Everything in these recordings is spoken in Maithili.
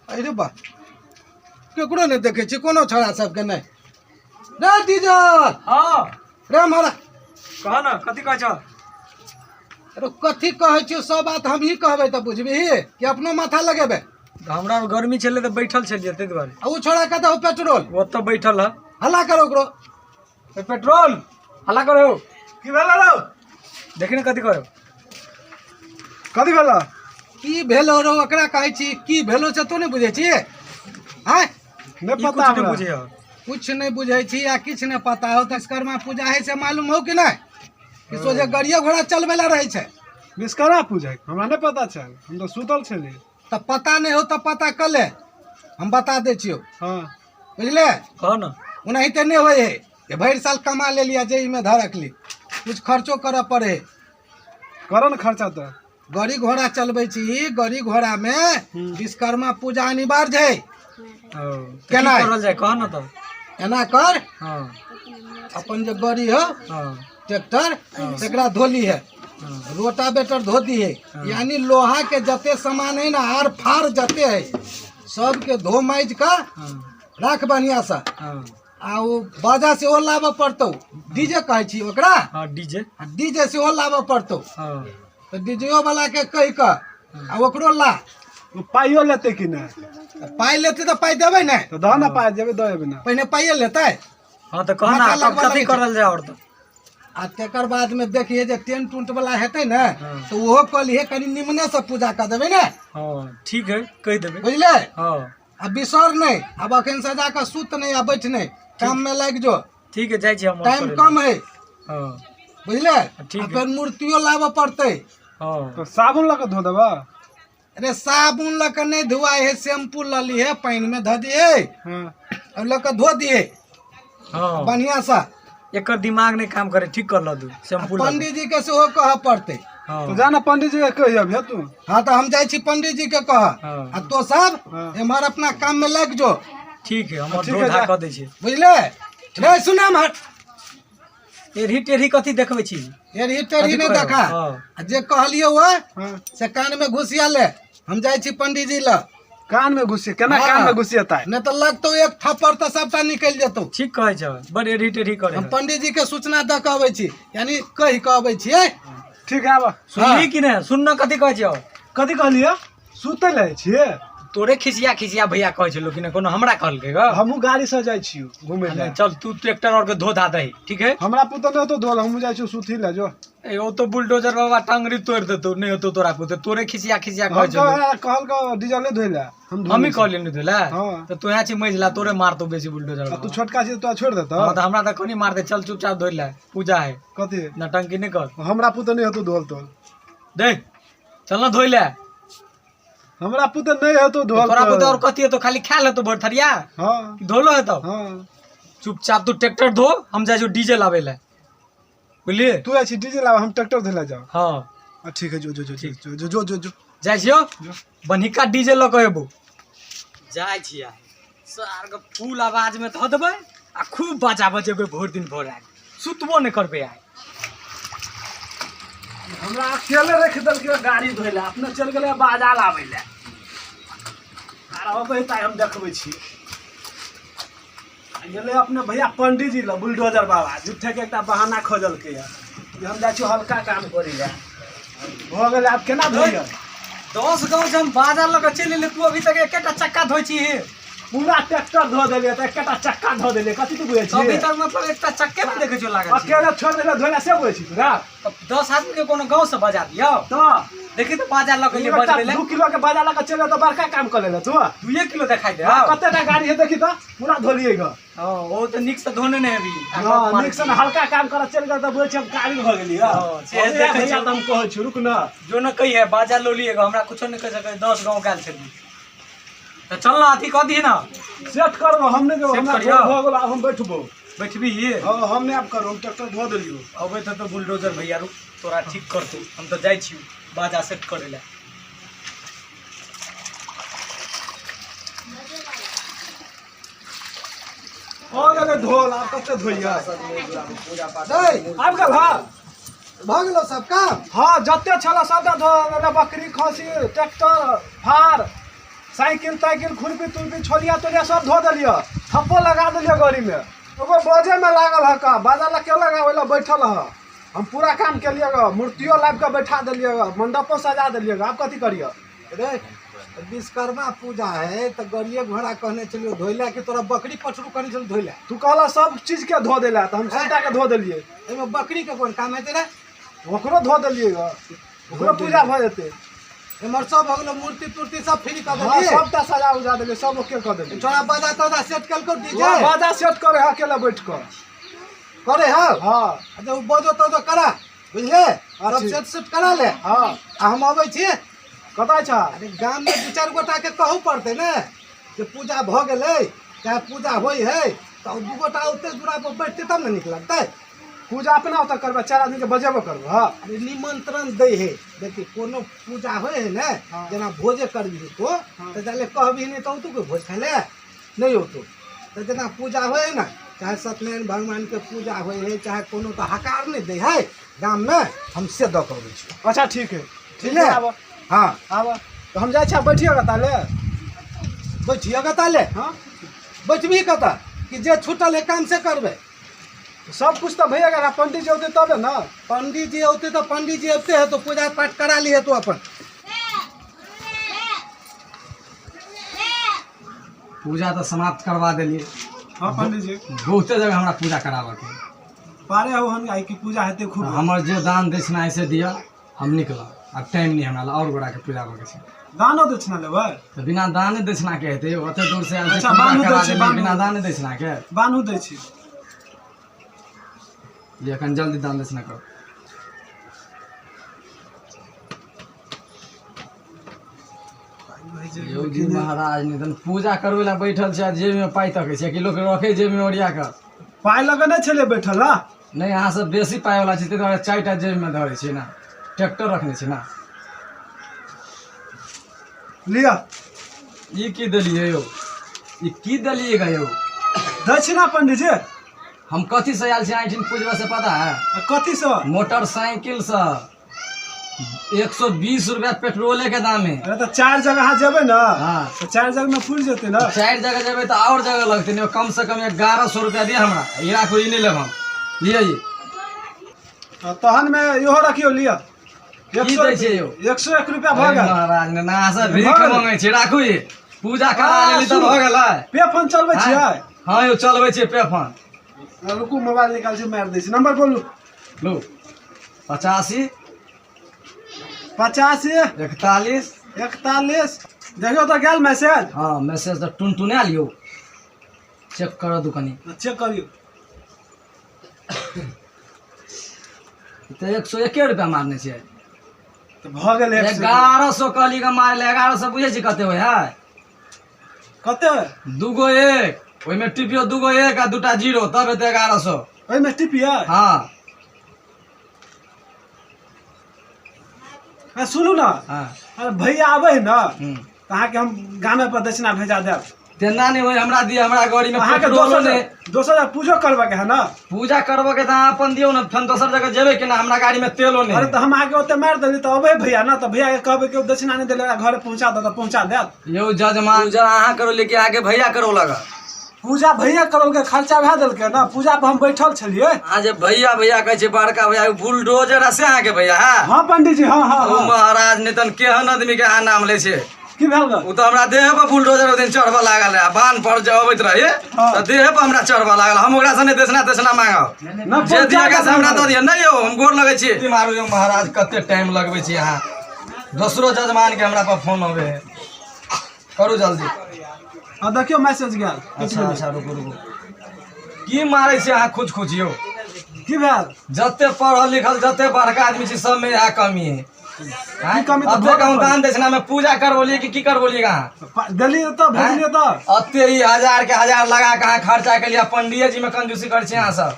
अरे बा, केकरो नहि देखै छी, कोनो छोड़ा सबके नहि। रे डीजल। हाँ। रे मारा। कह ना, कथी कहै छह? अरे कथी कहै छियौ, सब बात हमही कहबै तऽ बुझबिही कि अपनो माथा लगेबै? तऽ हमरा गर्मी छलै तऽ बैठल छलियै ताहि दुआरे। आ ओ छोड़ा कतऽ हौ पेट्रोल? ओतऽ बैठल है। हल्ला करो ओकरो। ए, पेट्रोल हल्ला करो। की भेल रौ? देखी ने कथी करो। कथी भेल? की भेलो रौ, ओकरा कहै छी की भेलो से तू नहि बुझै छी? आँय? नहि ई पता। कुछ नहि हमरा बुझै है। कुछ नहि बुझै छी आ किछु नहि पता हो? तऽ विश्वकर्मा पूजा है से मालूम हो कि नहि, कि सोझे गाड़ियो घोड़ा चलबै लए रहै छै? विश्वकर्मा पूजा हमरा नहि पता छल, हम तऽ सुतल छली। तऽ पता नहि हो तऽ पता कऽ ले, हम बता दै छियौ। हाँ। बुझले? कह ना। ओनाहिते नहि होइ है जे भरि साल कमा लेली आ जेबीमे धऽ रखली, कुछ खर्चो करऽ पड़े है। करऽ ने खर्चा तऽ। गाड़ी घोड़ा चलबै छी, गाड़ी घोड़ामे विश्वकर्मा पूजा अनिवार्य है। ओ, तऽ केना? की करल जाय, कह ना तऽ। एना कर। हाँ। अपन जे गाड़ी हो, हाँ, ट्रैक्टर, तकरा धोली है, हाँ। रोटावेटर धो दी है, यानी लोहा के जते सामान है ना, आर फार जते है, सबके धो माजि कऽ हाँ। राख बढ़िया से। हाँ। आ ओ बाजा सेहो लाबऽ पड़तौ, डीजे कहै छी ओकरा। हाँ, डीजे। आ डीजे सेहो लाबऽ पड़तौ। हाँ। तऽ डीजेओ वाला के कहि कऽ आ ओकरो ला। ओ पाइयो लेतै कि नहि? तऽ पाइ लेतै तऽ पाइ देबै ने। तऽ दह ने पाइ, जेबै दऽ एबै ने। पहिने पाइए लेतै। हाँ, तऽ कह ना। माथा तब लगबऽ कथी लगै छै। करल जाय और तऽ? आ तकर बाद में देखिए जे टेंट उंट वाला हेतै ने, हाँ। तऽ ओहो कऽ लिहे, कनि निमने से पूजा कऽ देबै ने। हाँ, ठीक है, कहि देबै। बुझले? हाँ। आ बिसर नहि, आब अखन से जाकऽ सुत नहि आ बैठ नहि, काम में लागि जो। ठीक है, जाइ छी हम। टाइम करै कम है। लए। हाँ। बुझले? ठीक आ है। फेर मूर्तियो लाबऽ पड़तै। हाँ। तऽ साबुन लऽ कऽ धो देबऽ? अरे साबुन लऽ कऽ नहि धुआइ है, शैम्पू लऽ लिहे, पानि में धऽ दिहे हाँ। और लऽ कऽ धो दिहे हाँ। बढ़िया से। एकर दिमाग नहि काम करे, ठीक कर ल दू शैम्पू लऽ कऽ। पंडीजी के सेहो कहऽ पड़तै। हाँ। तऽ जा ने, पंडीजी के कहि अबिहे तू। हाँ, तऽ हम जाइ छी पंडीजी के कहऽ। हाँ। आ तो सब हाँ। एम्हर अपना काम में लागि जो। ठीक है, हम ठीक धो है, धा जा। कऽ दै छी। बुझले? रे सुना हट। टेढ़ी टेढ़ी कथी देखबै छी? टेढ़ी टेढ़ी कथी नहि कहब? देखा। हाँ। आ जे कहलियौ हँ हाँ। से कान में घुसिया ले, हम जाइ छी पंडीजी लग। कान में घुसिए केना? हाँ। कान में घुसिएतै? नहि तऽ लगतौ एक थप्पड़ तऽ सबटा निकलि जेतौ। ठीक कहै छ, बड़ एढ़ी टेढ़ी करे। हम पंडीजी के सूचना दऽ कऽ अबै छी, यानी कहि कऽ अबै छियै। ठीक है, आबऽ। सुनली कि नहि? सुन न, कथी कहै छ? कथी कहलियै? सुतै लए छियै? तोरे खिसिया खिसिया भैया कहै छलो कि नहि, कोनो हमरा कहलकै ग। हमहूँ गाड़ी से जाइ छियौ घुमै लए। नहि, चल तू ट्रैक्टर और के धो धा दही, ठीक है? हमरा पुतौ नहि होतौ धोल, हमहूँ जाइ छियौ सुतही लए, जो। ए, ओ तो बुलडोजर बाबा टांगरी तोड़ि देतौ, नहि होतौ तोरा पुते, तोरे खिसिया खिसिया हम कहै छलो। कहलकौ डीजल नहि धोइ लए, हम धो हमही लै छी। कहलियै नहि धोला। हाँ। तऽ तू यहाँ छी मझिला, तोरे मारतौ बेसी बुलडोजर आ तू बाबा। छोटका छी तऽ तोरा छोड़ि देतौ? हाँ, तऽ हमरा तऽ कनी मारतै, चल चुपचाप धोइ ले, पूजा है। कथी? नटंकी नहि कर। हमरा पुतौ नहि होतौ धोल तोल। दे, चल ना धोइ ले। हमरा पुतौ नहि होतौ धोल। तोरा तोल। पुते और कथी हेतौ? खाली खायल हेतौ भरि थरिया? हाँ। कि धोलो हेतौ? हाँ। चुपचाप तू ट्रैक्टर धो, हम जाइ छियौ डीजे लाबै ले, बुझलियै? तू जाइ छी डीजे लाबऽ, हम ट्रैक्टर धोइ लए जाउ? हाँ। आ ठीक है, जो जो जो जो जो जो जो जो जो। जाइ छियौ। जो। बन्हिका डीजे लऽ कऽ एबो। जाइ छियै, सारके फुल आवाजमे धऽ देबै आ खूब बाजा बजेबै भरि दिन भरि राति, सुतबो नहि करबै आइ। हमरा अकेले राखि देलकै गाड़ी धोइ लए, अपने चलि गेलै बाजा लाबै लए। आर अबै तऽ हम देखबै छी। आ गेलै अपने भैया पंडीजी लग बुलडोजर बाबा, झूठेके एकटा बहाना खोजलकै यऽ जे हम जाइ छी हल्का काम करै लए। भऽ गेलै, आब केना धोइयै? 10 गाँव से हम बाजा लऽ कऽ चलि एलियै, तू अभी तक एकेटा चक्का धोइ छी? पूरा ट्रैक्टर धो देलियै तऽ एकेटा चक्का धो देलियै, कथी तू बुझै अभी छी? तक मतलब एकटा चक्के नहि देखै छियौ लागल छै। अकेले छोड़ि देलियै धोइ लए से बुझै छी तोरा? तऽ 10 आदमी के कोनो गाँव से बजा दियौ? तऽ देखी तऽ, बाजा लऽ कऽ एलियै बजबै लए। 2 किलो के बाजा लऽ कऽ चलि तऽ बड़का काम कऽ लेले तू। 2 किलो देखाइ दे। कतेटा गाड़ी है देखी तऽ, पूरा धोलियै ग। हँ, ओ तऽ नीक से धोने नहि हेबी। हँ, नीक से ने, हल्का काम करऽ चलि गेल तऽ बुझै छी हम काबिल भऽ गेलियै। हँ, से देखै भैया छियौ। तऽ हम कहै छी, रुक न। जो न कही है, बाजा लोली एगो, हमरा कुछो नहि कहि सकै। 10 गाँव गेल छलियै तऽ चल ना, अथी कऽ दिही ना। सेट करबो, हम नहि जेबो। सेट हमरा करियौ। भऽ गेल, आब हम बैठबो। बैठबी? हँ, हम नहि आब करब, हम ट्रैक्टर धो देलियौ। अबै तऽ बुलडोजर भैया, रुक, तोरा ठीक करतौ। हम तऽ जाइ छी बाजा सेट करै लए। भऽ गेलै धोल, आब कते धोइया? रे। आबि गेल हँ। भऽ गेलौ सब काम? हँ, जते छल सबटा धो देलियै, बकरी, खस्सी, ट्रैक्टर, फार साइकिल ताइकिल खुरपी तुरपी छोलिया तोलिया सब धो देलियै, थप्पो लगा देलियै गाड़ीमे। एगो बजेमे लागल हक, बाजा लग के लगाबै लए बैठल ह। हम पूरा काम केलियै ग, मूर्तियो लाबि कऽ बैठा देलियै ग, मंडपो सजा देलियै ग। आब कथी करियै? रे विश्वकर्मा पूजा है तऽ गाड़िए घोड़ा कहने छलियौ धोइ लए कि तोरा बकरी पछरू कहने छलियौ धोइ लए? तू कहला सब चीजके धो देला, तऽ हम सबटाके धो देलियै। एहिमे बकरीके कोन काम हेतै रे? ओकरो धो देलियै ग, ओकरो पूजा भऽ जेतै। एम्हर सब भऽ गेलो, मूर्ति तुर्ति सब फ्री कऽ हाँ, देलियै? सबटा सजा उजा देलियै, सब ओके कऽ देलियै। छोड़ा बाजा ताजा सेट केलकौ डीजे? वहाँ बाजा सेट करे है अकेले बैठ कऽ। करे हौ? हाँ। अच्छा, ओ बजो तजो करा, बुझले? सब अच्छा। सेट सेट करा ले। हाँ। आ हम अबै छी। कतऽ छ? अरे गाममे दू चारि गोटाके कहू पड़तै ने जे पूजा भऽ गेलै चाहे पूजा होइ है, तऽ ओ दू गोटा औतै, दूरा पर बैठतै तब ने नीक लगतै। पूजा अपना ओतऽ करबै, चारि आदमीके बजेबो करबै? हाँ। अरे निमंत्रण दै है। देखी, कोनो पूजा होइ है ने, हाँ। जेना भोजे करबिही तो, हाँ। तऽ जाले कहबिही नहि तऽ औतौ कोइ भोज खाइ लए? नहि औतौ। तऽ जेना पूजा होइ है ने, चाहे सत्यनारायण भगवानके पूजा होइ है चाहे कोनो, तऽ हकार नहि दै है गाममे? हम से दऽ कऽ अबै छी। अच्छा, ठीक है, ठीक है? है, आबऽ। हाँ। आबऽ तऽ हम जाइ छी, बैठिए ताले। बैठिए कतऽ ले? हाँ। बैठबही कतऽ? कि जे छूटल है काम से करबै? सब कुछ तऽ भैया गेल, पंडित जी औतै तबे ने। पंडित जी औते तऽ पंडित जी अबते है तो पूजा पाठ करा लिए तो अपन। पूजा तऽ समाप्त करवा देलियै। हाँ पंडित जी। बहुते जगह हमरा पूजा कराबऽके है। पारे हो हन आई की पूजा हेतै खूब। हमर जे दान दक्षिणा है से दिअ, हम निकलब। आब टाइम नहि हमरा लग, आओर गोटाके पूजाबऽके छै। दानो दक्षिणा लेबै? तऽ बिना दाने दक्षिणाके हेतै? ओते दूर से आयल छी, अच्छा, पूजा बान्हू करा दै छी, देलियै, बान्हू। बिना दाने दक्षिणाके? बान्हू दै छी। जे एखन जल्दी दान दक्षिणा करू। योगी महाराज निधन पूजा करबै लए बैठल छै आ जेबमे पाइ तकै छै कि लोक रखै जेबमे ओरिया कऽ? पाइ लऽ कऽ नहि छलै बैठल हँ। नहि, अहाँ सब बेसी पाइ वाला छी, ताहि दुआरे 4 टा जेबमे धरै छी ने। ट्रैक्टर रखने छी ने। लिअ। ई की देलियै यौ? ई की देलियै गा यौ? दक्षिणा पंडित जी। हम कथी से आयल छी एहिठाम पूजबै से पता है? आ कथीसँ? मोटरसाइकिलसँ। 120 रुपया पेट्रोले के दाम है। अरे तऽ चारि जगह अहाँ जेबै ने, हाँ। तऽ चारि जगहमे पुरि जेतै ने। चारि जगह जेबै तऽ आओर जगह लगतै ने। कम से कम 1100 रुपया दिअ हमरा। ई राखू, ई नहि लेब हम। लिअ ई। आ तहनमे इहो रखियौ, लिअ। की दै छियै यौ? 101 रुपया भऽ अरे गेल। महाराज ने अहाँ सब भीख भऽ गेल। मांगै छी। राखू ई, पूजा करा आ, लेली तऽ सुनू। भऽ गेलै। पे फोन चलबै छियै? हाँ यौ, चलबै छियै पे फोन। रुकू, मोबाइल निकाल छी, मारि दै छी। नंबर बोलू। लू, 85। 85। 41। 41। देखियौ तऽ, गेल मैसेज? हाँ, मैसेज तऽ टुनटुना लियौ, चेक करऽ दू कनि। चेक करियौ। तऽ 101 रुपया मारने छियै। तऽ भऽ गेल 101। 1100 कहली के मारले। 1100 बुझै छी कते होइ है? कते? दूगो एक, ओहिमे टिपियो, दूगो एक आ दूटा जीरो, तब हेतै 1100। ओहिमे टिपियै? हाँ। आ सुनू ने। हाँ। अरे भैया आबै है ने, तऽ अहाँके हम गामे पर दक्षिणा भेजा देब। तेना नहि होइ, हमरा दिअ, हमरा गाड़ीमे अहाँके पेट्रोलो दोसर नहि। दोसर जगह पूजो करबऽके है ने। पूजा करबऽ के तऽ अहाँ अपन दियौ ने, फेर दोसर जगह जेबै केना? हमरा गाड़ीमे तेलो अरे नहि। तऽ हम अहाँके ओते मारि देली, तऽ अबै भैया ने, तऽ भैयाके कहबै कि दक्षिणा नहि देले, घरे पहुँचा दे, तऽ पहुँचा देत। यौ जजमान, पूजा अहाँ करो लेकिन अहाँके भैया करो लगा? पूजा भैया करलकै, खर्चा भए देलकै ने। पूजा पर हम बैठल छलियै। अहाँ जे भैया भैया कहै छै, बड़का भैया, बुलडोजर आ से अहाँके भैया है? हाँ पंडीजी, हाँ हाँ। ओ हाँ। महाराज नितन, केहन आदमी के अहाँ नाम लै छै? की भेल गे? ओ तऽ हमरा देह पर बुलडोजर ओहि दिन चढ़बऽ लागल रहै। बान्ह पर जे अबैत रही, हाँ। तऽ देह पर हमरा चढ़बऽ लागल। हम ओकरा से नहि दक्षिणा तेक्षिणा मांगब। न। जे दिएगा से हमरा दऽ दिअ। नहि यौ, हम गोर लगै छी। मारू यौ महाराज, कते टाइम लगबै छी अहाँ? दोसरो जजमान के हमरा पर फोन अबै है। करू जल्दी। हाँ, देखियौ, मैसेज गेल। अच्छा अच्छा, रुकू रुकू। की मारै छी अहाँ खुच खुच यौ? की भेल? जते पढ़ल लिखल, जते बड़का आदमी छी, सबमे इएह कमी है। की कमी? तऽ अते भऽ कहूँ गेल। दान दक्षिणा में पूजा करबोलियै कि की करबोलियै अहाँ? देलियै तऽ, भेजलियै तऽ। अते ही हजार के हजार लगा के अहाँ खर्चा केलियै। पंडिये जी में कंजूसी करै छी अहाँ सब?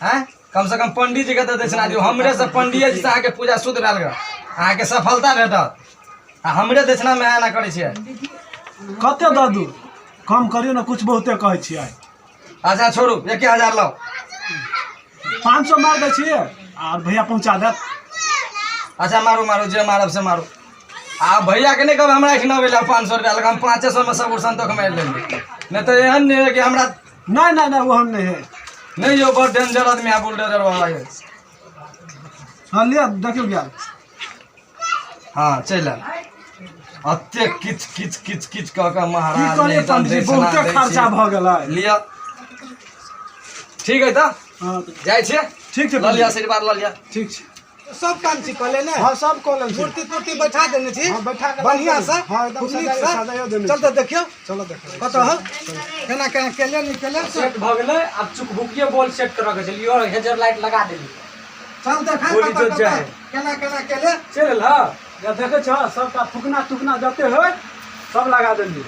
हैं, कम से कम पंडित जी के तऽ दक्षिणा दियौ। हमरे से पंडिये जी से अहाँके पूजा शुद्ध भेल ग, अहाँके सफलता भेटत। आ हमरे दक्षिणा में एना करै छियै? कते दऽ दू? कम करियौ ने कुछ, बहुते कहै छियै। अच्छा छोड़ू, 1000 लाउ। 500 मारि दै छियै आर भैया पहुँचा देत। अच्छा मारू मारू, जे मारब से मारू। आ भैया के नहीं कहब हमरा एहिठिना अबै लए 500 रुपया लगा, हम 500 में सब संतोख मारि लेलियै। नहीं तो एहन नहीं है कि हमरा नहीं नहीं नहीं, वो हम नहीं है। नहीं यो बड़ डेंजर आदमी है, बुलडोजर वाला ये। हाँ लिया देखियो गया। हाँ चलि आयल। अते किच किच किच किच कऽ कऽ की महाराज कहलियै नहि तहन पंडीजी, दक्षिणा बहुते दै खर्चा छी। भऽ गेलै। लिअ ठीक है तऽ हाँ जाइ छियै। ठीक छै लऽ लिअ आशीर्वाद लऽ लिअ। ठीक छै। सब काम छी कले ने? हाँ सब कऽ लेने छी। मूर्ति तूर्ति बैठा देने छी? हाँ, बैठा के बढ़िया से। हाँ, एकदम खूब नीक सजाइयो- से। सजाइयो देने चल छी। तऽ देखियौ चलो देखो कतऽ हौ, केना केना केले नहि केले। सेट भऽ गेलै, आब चुकभुकिये बॉल सेट करऽ के छै। लियो हेजर लाइट लगा देली। चल देखा गोली कतऽ जो कतऽ जाए। केना केना केले। चलि एल हँ। या देखै छह सबटा फुकना तुकना जते होइ सब लगा देलियै।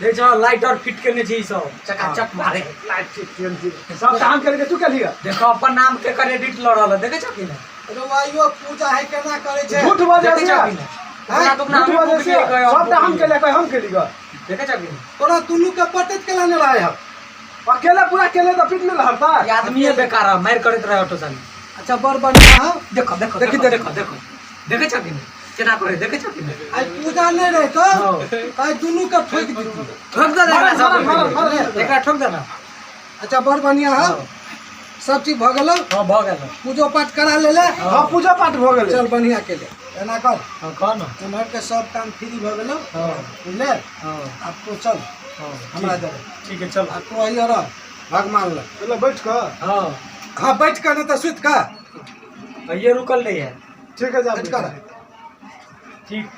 देख छह लाइट और फिट केने छी, ई सब चकाचक मारे। लाइट ठीक केने छी सबटा, हम केलियै तू केलियै। देखो अपन नाम के क्रेडिट लऽ रहल है, देखै छौ कि नहि? रौआइयो पूजा है केना करै छै। झूठ बजै देखै छै। छौ कि नहि? फुकना तुकना झूठ हमही बजै छै। फुकलियै गए, हम सबटा हम फुकलियै। केलियै कहे हम केलियै। देखै छौ कि नहि? तोरा दुनू के पटैत केला नहि रहै हौ। अकेले पूरा केले तऽ पीट नहि लहरता। ई आदमीये बेकार है, मारि करैत रहे ऑटो संग। अच्छा बड़ बढ़िया हौ। देखो देखो देखी, देखो देखी। देखो देखो देखै छौ कि नहि केना करे, देखै छौ कि नहि? आइ पूजा नहि रहितौ हँ। आइ दुनू के ठोकि दितियै। ठोक दे एकरा मारल, सब मारल, मारल, मारल। एकरा ठोक दे ना। अच्छा बड़ बढ़िया हौ, सब चीज भऽ गेलौ। हाँ भऽ गेल। पूजो पाठ करा लेले? हाँ पूजा पाठ भऽ गेलै। चल बढ़िया केले, एना कर। हाँ कह ना। एम्हर के सब काम फ्री भऽ गेलौ। हाँ। बुझले? हाँ। आब तू चल हाँ हमरा जरे। ठीक है चल। आ तू अइयो रह भगवान लग। चलो बैठ कऽ। हाँ हाँ बैठ कऽ नहि तऽ सुति कऽ। ये रुकल नहीं है। ठीक है जा बैठ कऽ रह। ठीक।